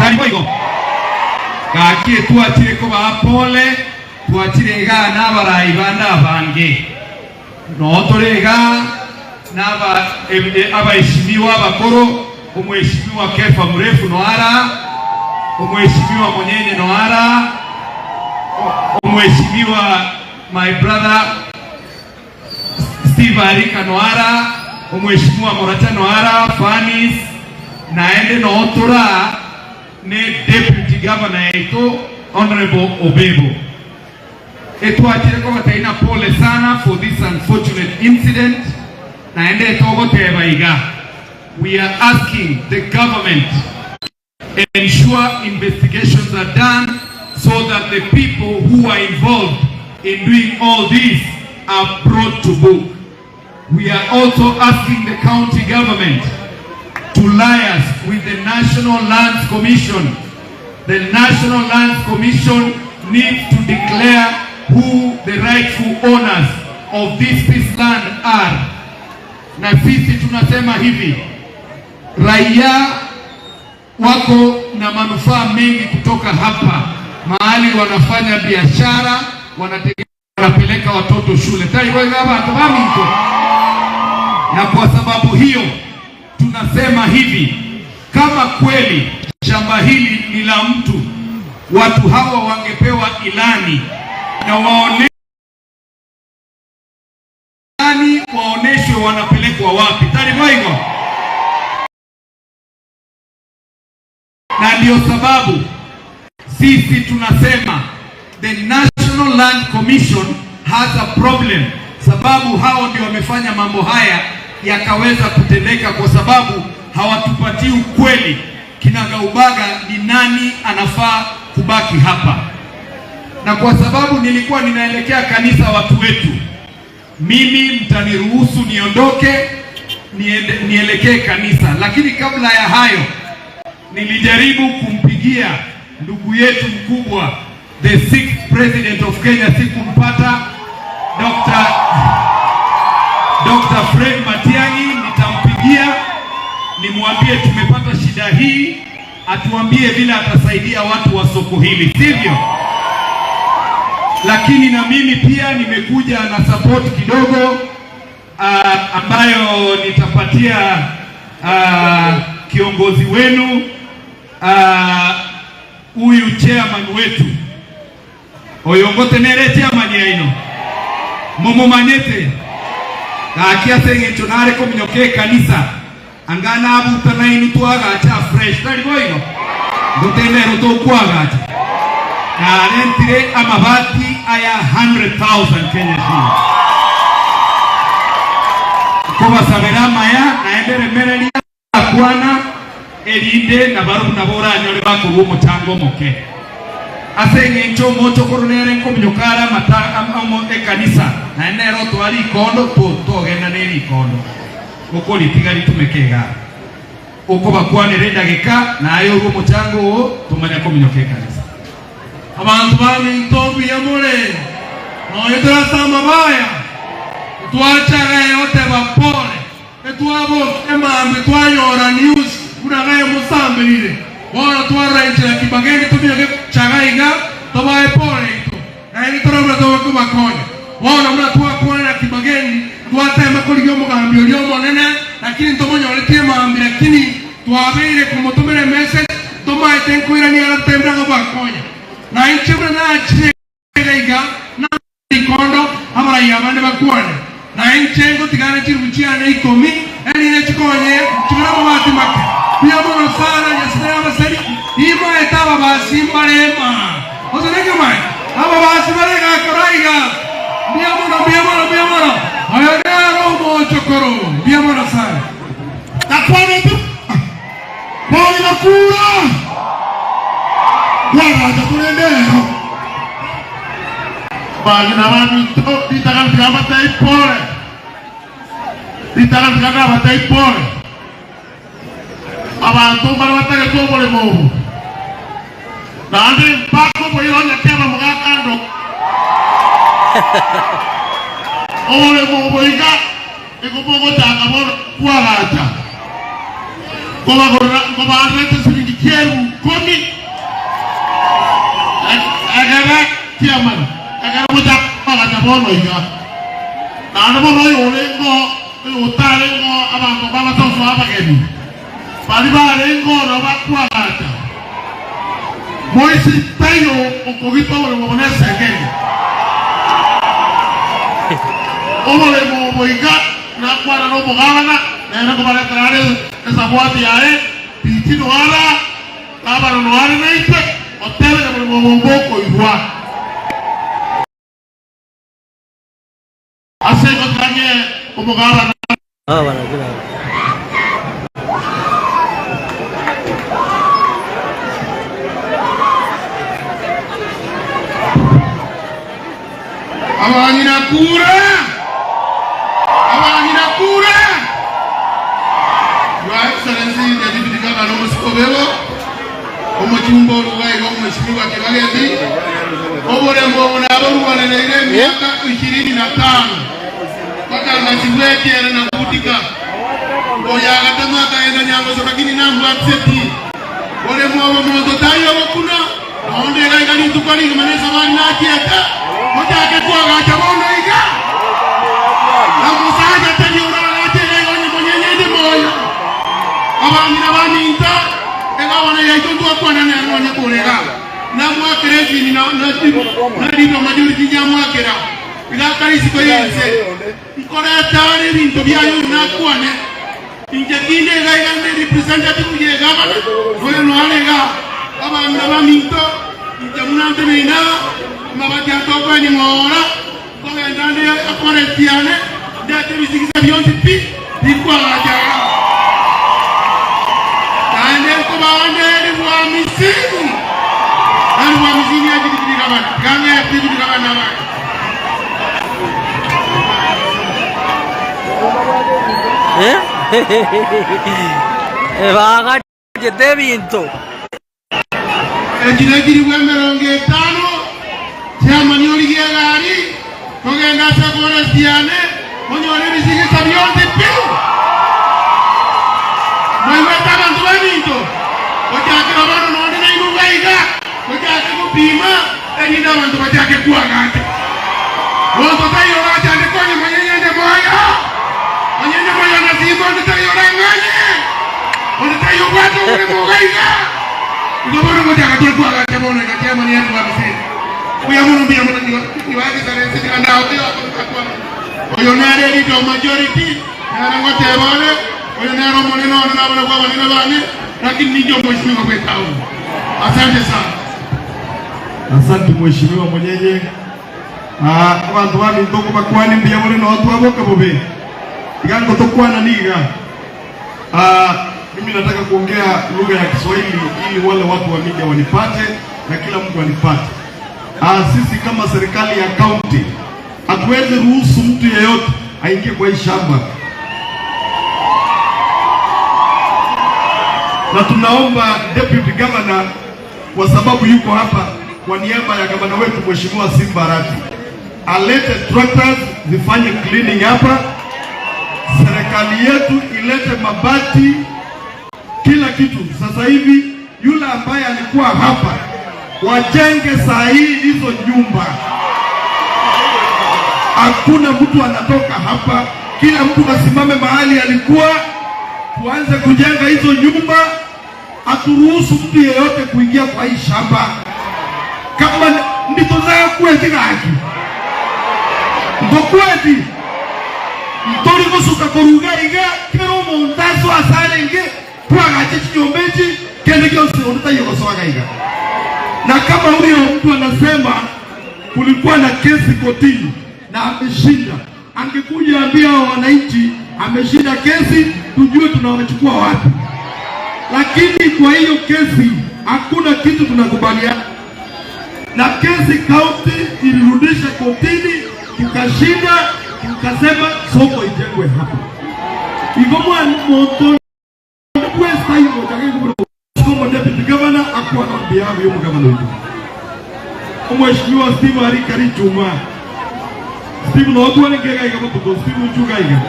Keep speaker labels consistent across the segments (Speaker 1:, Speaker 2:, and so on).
Speaker 1: Tari boigo? Gaki etwachire kobaa pole, twachire igaa nabarai bande abange. Noo tore igaa naba abaeshimiwa abakoro, Omweshimiwa Kefa Murefu noo araa, Omweshimiwa Monyenye noo araa, Omweshimiwa my brother Steve Arika noo araa, Omweshimiwa Moracha noo araa, Fanis, naende noo toraa ne Deputy Governor yaito Honourable Obebo. Etwachire kobatebia na pole sana for this unfortunate incident, naende etogoteba iga, we are asking the government to ensure investigations are done so that the people who are involved in doing all this are brought to book. We are also asking the county government to liaise with the National Lands Commission. The National Lands Commission needs to declare who the rightful owners of this this land are. Na sisi tunasema hivi, raia wako na manufaa mengi kutoka hapa mahali wanafanya biashara, wanategemea wanapeleka watoto shule taigoiga abanto baminto. Na kwa sababu hiyo tunasema hivi, kama kweli shamba hili ni la mtu, watu hawa wangepewa ilani na waone waoneshwe wanapelekwa wapi. Tarigoigo. Na ndio sababu sisi tunasema the National Land Commission has a problem, sababu hao ndio wamefanya mambo haya yakaweza kutendeka, kwa sababu hawatupatii ukweli kinagaubaga ni nani anafaa kubaki hapa. Na kwa sababu nilikuwa ninaelekea kanisa watu wetu, mimi mtaniruhusu niondoke niende, nielekee kanisa, lakini kabla ya hayo nilijaribu kumpigia ndugu yetu mkubwa the sixth president of Kenya, sikumpata. Dr. Dr. Fred Matiang'i nitampigia nimwambie tumepata shida hii, atuambie vile atasaidia watu wa soko hili, sivyo? Lakini na mimi pia nimekuja na support kidogo uh, ambayo nitapatia uh, kiongozi wenu huyu uh, chairman wetu oyongote nere chairman yaino mumumanyete gaki ase eng'encho nare kominyoka ekanisa anga nabuta nainwe twagacha afresh tari boigo ngotende ero tokwagacha narentire amabati aya 100,000 Kenya shillings nkobasabera amaya naende remereria Akwana, erinde nabarabwo nabo oranyore bakorua omochango omoke. Ase engencho omochokoro nere nkominyoka are amata amo ekanisa, naende nere otoa rikondo, togenda ne rikondo, okoritiga ritumeke igaa. Okobakwanera edageka, naye orue omochango oo, tomanya kominyoka ekanisa.
Speaker 2: Abanto baminto mbuya more, nonya tore ase amabaya, titwachaga goteba pole. Etwabokire mambia twanyora news buna ng'a emosamberire. Bono twarora enchera ki bagende tominyoke gocha iga tobae pole yaito naende torore buna togokobakonya. Bono buna twakwana na Kibagendi ntwatema korigia omogambi oria omonene lakini ntomonyoretie mambia lakini twabeire komotomera emessage ntomaete nkoirania aratotebie buna agobakonya. Nainche buna nachire iga iga na Rikondo abarai abande bakwane, na inche ngotigane chilifu chiane ikomi, erinde chikonye chigore amabati make. Mbuya mono sana, Nyasae abaseri, nimaete ababasi mbare maa. Gose nekemaene? Ababasi bare gakora iga. Mbuya mono, mbuya mono, mbuya mono. Oyo nere omochokoro. Mbuya mono sana.
Speaker 3: Nakwanete bori bakura kwagacha korende ero. Bang'ina baminto, ritang'ani tiga mbatebie pole, ritang'ani tiga nabatebie pole. Abanto mbare batagete oboremo obo, naende mpaka oboira onye keba mogaka ndo oboremo obo iga nigo bogochaka bono kwagacha. Nkobagorera nkobaanderete siringi chi'erufu. Ikomi Ekere chairman, ekero mochake koagacha bono iga, naende bono oyorenge oo, oyo otarenge oo, abanto mbabase gosoa abageni, baria barenge oo nabo bakoagacha. Moise taiyo okogita oboremo obo nesengenge. Oboremo obo iga nakwana nomogabana, nere nkobaretera are esabwati yaye, Titi noara. Gavana noare naintwe, otebire buri mogongo okoigwa. Ase igo tang'e omogabana.
Speaker 2: Abang'ina kura! Abang'ina kura! Your Excellency the Deputy Governor Omosike Obebo, omochumba oruga iga Omweshimiwa Kibageti, oboremo obo naborwanereire emiaka ishirini na tano mpaka ngasibwa echela na gutika. Oyo agatema akagenda Nyangoso lakini nambwatiseti. Boremo obo monto taiyo gokuna. Bono iga iga rituko rigima nesabari nachiete, mochake koagacha bono iga, na omosacha tari oragache iga iga onye monyenye inde moyo. Abang'ina baminto, egabana yaito ntwakwana nere nonye kore iga, namwakera esimi na na leader majority inyamoakera, iga akare isiko y'ense. Nkorete are ebinto biaye oyo nakwane, inche tinde iga iga nde representative y'egavana, oyo noare iga. Abang'ina baminto, inche buna nteneine aa, amabati atokoenia ng'ora, nkogenda nde eforest yane, ndete ebisigisa bionsi pi bikwagacha iga. Naende nkobaa nde eribu hamisini, elifu hamisini ya deputy gavana, tiga ng'ee deputy gavana abaye.
Speaker 4: Baagachete ebinto.
Speaker 2: Echi nechilifu emerongo etano chiamani origie egari togende ase eforest yane onyore ebisigisa bionsi pi. Mwaigwete abanto baminto? Gochakera bono nonde nainwe iga iga tochake gopima. Erinde abanto bachake koagacha. Monto taiyo orachande konya monyene moyo, monyene moyo na simba, onde taiyo orang'anye, onde taiyo obwate oboremo iga iga. Igo bono ngochaka tore koagacha bono iga chairman ya Rwamisiri. Mbuya mono mbuya mono nigo nibagesare ense tiga ndao oyo akwana. Oyo nere leader of majority, nere ngoteba ore, oyo nere omonene one nabarabwo abanene bane, lakini ninche omweshimiwa bw'etown. Asante sana.
Speaker 1: Asante mheshimiwa Monyenye. Ah, abanto baminto okobakwania mbuya more noo twaboka bobe. Iga ngotokwana niga. Ah, mimi nataka kuongea lugha ya Kiswahili ili wale watu wa media wanipate na kila mtu anipate. Ah, sisi kama serikali ya county hatuwezi ruhusu mtu yeyote aingie kwa hii shamba. Na tunaomba deputy governor kwa sababu yuko hapa kwa niaba ya gavana wetu Mheshimiwa Simba Arati alete tractors zifanye cleaning hapa, serikali yetu ilete mabati, kila kitu. Sasa hivi yule ambaye alikuwa hapa wajenge saa hii hizo nyumba. Hakuna mtu anatoka hapa, kila mtu asimame mahali alikuwa, tuanze kujenga hizo nyumba. Haturuhusu mtu yeyote kuingia kwa hii shamba kama nditozakweti gaki ntokweti ntori gosuka koruga iga kera omonto asoe ase arenge twagache chinyomba echi kende gionsi onde taiyo gosoaga iga na kama huyo mtu anasema kulikuwa na kesi kotini na ameshinda angekuja ambia hao wananchi ameshinda kesi, tujue tunawachukua wapi. Lakini kwa hiyo kesi hakuna kitu tunakubaliana na kesi. Kaunti ilirudisha kotini, tukashinda, tukasema soko ijengwe hapa igo mwana Omweshimiwa Steve Arika Richuma Steve notware nkega iga botuko Steve nchuga iga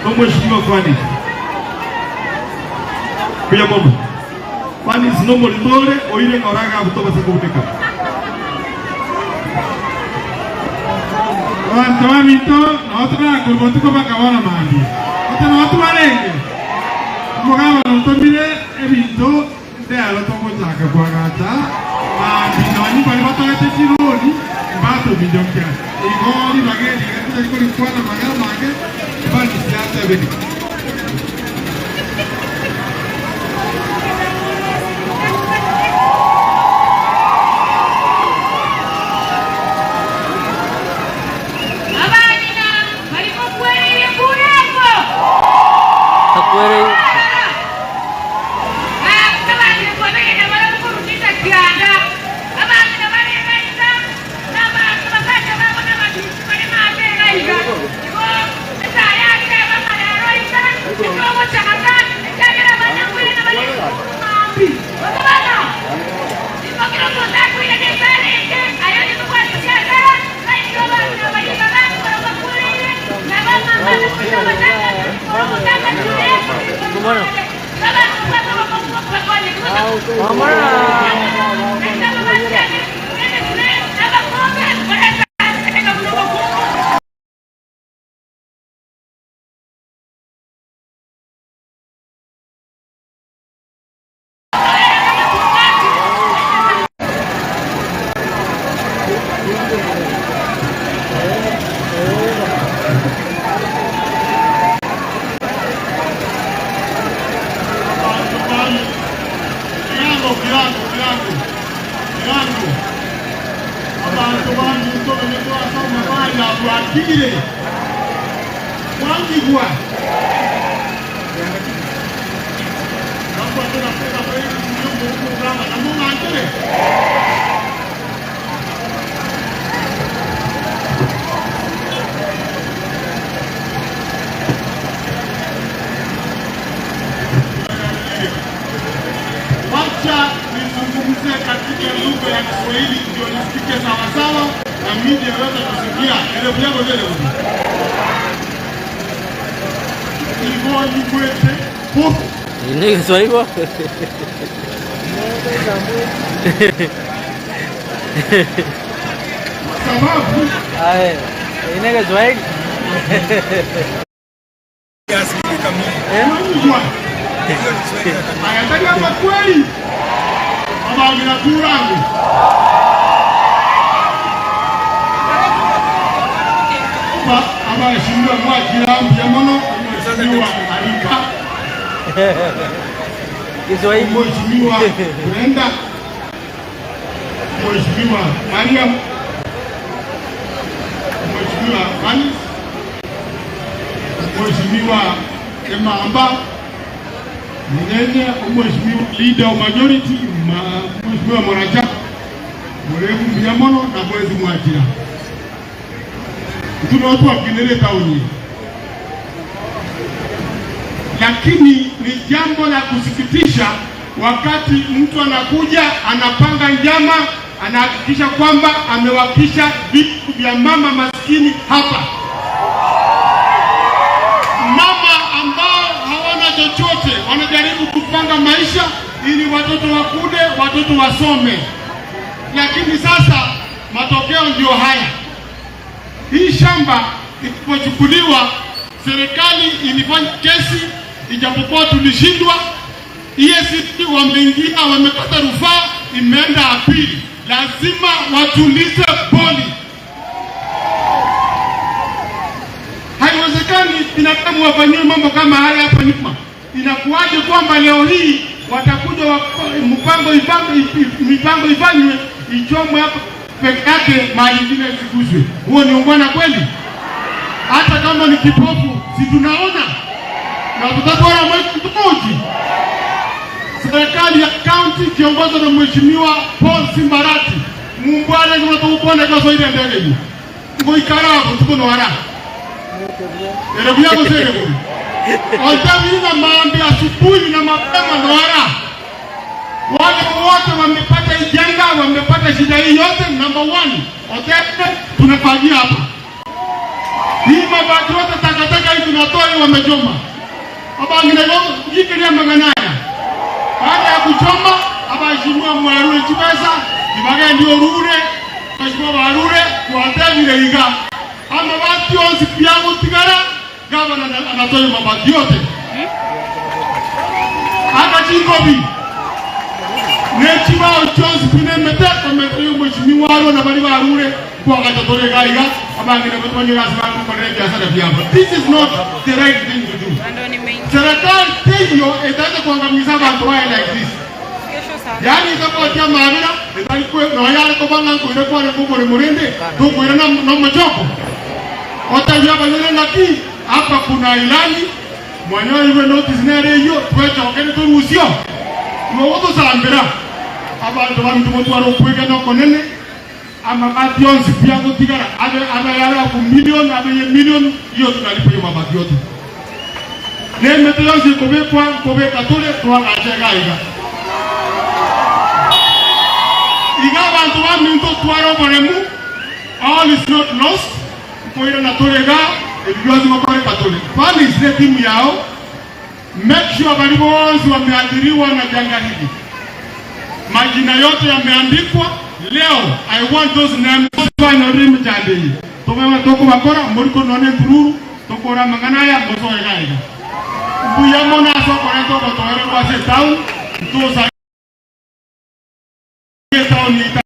Speaker 1: nomweshimiwa Fanny buya mono. Fanis nomorito ore, oire ng'ora iga tobasa kobuneka.
Speaker 2: Abanto baminto, nao torakorwa botuko mpaka bono mambia. Gose nao twarenge, omogabana otomire ebinto ndero togochaka koagacha mambia nonye baria batoete chironi mbatominyokia. Igo ribaga eri iga titari korikwana amang'ana amange, Fanisi atebire.
Speaker 4: Abang'ina bari mokwereire kura eko.
Speaker 5: Takwereire.
Speaker 4: Abang'ina kwabegena barabwo korwa chinsa kianda. Abang'ina bare iga iga, na abasacha babo na abachurusi bare maate iga iga. Igo esaa yateba ng'a rero iga nitogochaka, ekiagera abanyakwena bare esukuru mambia. Gose bono, nimokire omonto akoirana esara eke, aye onye tobwati chiasara, naintwe abang'ina baria bagansi barabwo bakwereire, na abamama na goika abatang'ani, ore omotang'ani oye, nigo abanto babwate obokong'u bw'okobakonya. Naende ababatiani, emeswe, na abakombe, barente ase buna obokungu.
Speaker 3: Abanto bane, Kiango, kiango, kiango, kiango. Abanto baminto bamenyete ase amabari abwo akire, mwanyigwa. Nakwate na kegabo y'ebibuya omogaba, na mong'anchere. Wacha nizungumze katika lugha ya Kiswahili ndio nisikike sawasawa na media iweze kusikia. Elevu yako ndio elevu. Igonyi kwete pufu.
Speaker 5: Ine Kiswahili bo.
Speaker 3: Sababu
Speaker 5: Aye, ine Kiswahili.
Speaker 3: Mwanyigwa. Ayatari amakweli abagira kurangu. Ba abashindwa mwakira mbya mono mheshimiwa Alika
Speaker 5: Kiswahili.
Speaker 3: Mheshimiwa Brenda, Mheshimiwa Mariam, Mheshimiwa Vanis, Mheshimiwa Emamba Munene, Mheshimiwa Leader of Majority, Mheshimiwa Moracha, murefu mbuya mono na mwezi mwakira ntuna twakinire tauni, lakini ni jambo la kusikitisha wakati mtu anakuja anapanga njama, anahakikisha kwamba amewakisha vitu vya mama maskini hapa, mama ambao hawana chochote, wanajaribu kupanga maisha ili watoto wakude, watoto wasome, lakini sasa matokeo ndio haya. Hii shamba ilipochukuliwa, serikali ilifanya kesi, ijapokuwa tulishindwa. EACC wameingia, wamekata rufaa, imeenda apili. Lazima watulize boli. Haiwezekani binadamu wafanyiwe mambo kama haya hapa nyuma. Inakuwaje kwamba leo hii watakuja mpango mipango ifanywe ichomwe hapa peke yake, mali nyingine isiguswe? Huo ni ungwana kweli? Hata kama ni kipofu, si tunaona na tutatwara mtukuji. Serikali ya kaunti ikiongozwa na Mheshimiwa Paul Simbarati mumbwane kunatukuona kasoire ndege ngoikarabo tukunwara erebu yako serebu na maambi asubuhi na mapema noara. Wale wote wamepata ijanga, wamepata shida hii yote. Number one, Otete tunafagia hapa hii mabati yote takataka hii tunatoa hii wamechoma. Abangineyo jikiria maganaya. Baada ya kuchoma
Speaker 2: chibesa, tibagendi orure, mheshimiwa barure, twatebire iga, amabati onsi pi agotigara, gavana anatoe mabati yote. Aka chinkobi, ne chibao chionsi pi na emete, komenta ya omweshimiwa arwe na baria barure, nkoagacha tore iga iga, abang'ina baito banyore ase bagokorera ebiasara biabo. This is not the right thing to do. Serikali teiyo etaete koangamisa abanto baye like this. Yaani etabwati amabera, etari kwe, nonya are koba ng'a nkoira kwarenge oboremo rende tokoira nomochoko. Otebie abanyene ng'aki, hapa kuna ilani, mwanyoirwe notice nere eyio, twechokere torusio. Nogotosambera abanto baminto motware okwegena okonene, amabati onsi pi agotigara abe abe ayare half million abe ye million, iyo tunalipa hiyo mabati yote. Nemete yonsi ekobekwa nkobeka tore toagache iga iga. Iga abanto baminto tware oboremu, all is not lost, nkoirana tore iga, ebi bionsi ngokoreka tore. Families ne team yao, make sure baria bonsi wameathiriwa na janga hili, majina yote yameandikwa, leo I want those names banyorire emechando eye, tobe tokobakora, mori konona entururu, Tokore amang'ana aya mosoe iga iga. Mbuya mono ase okorenta obotoereru ase etaoni, ntosarie etaoni yaito.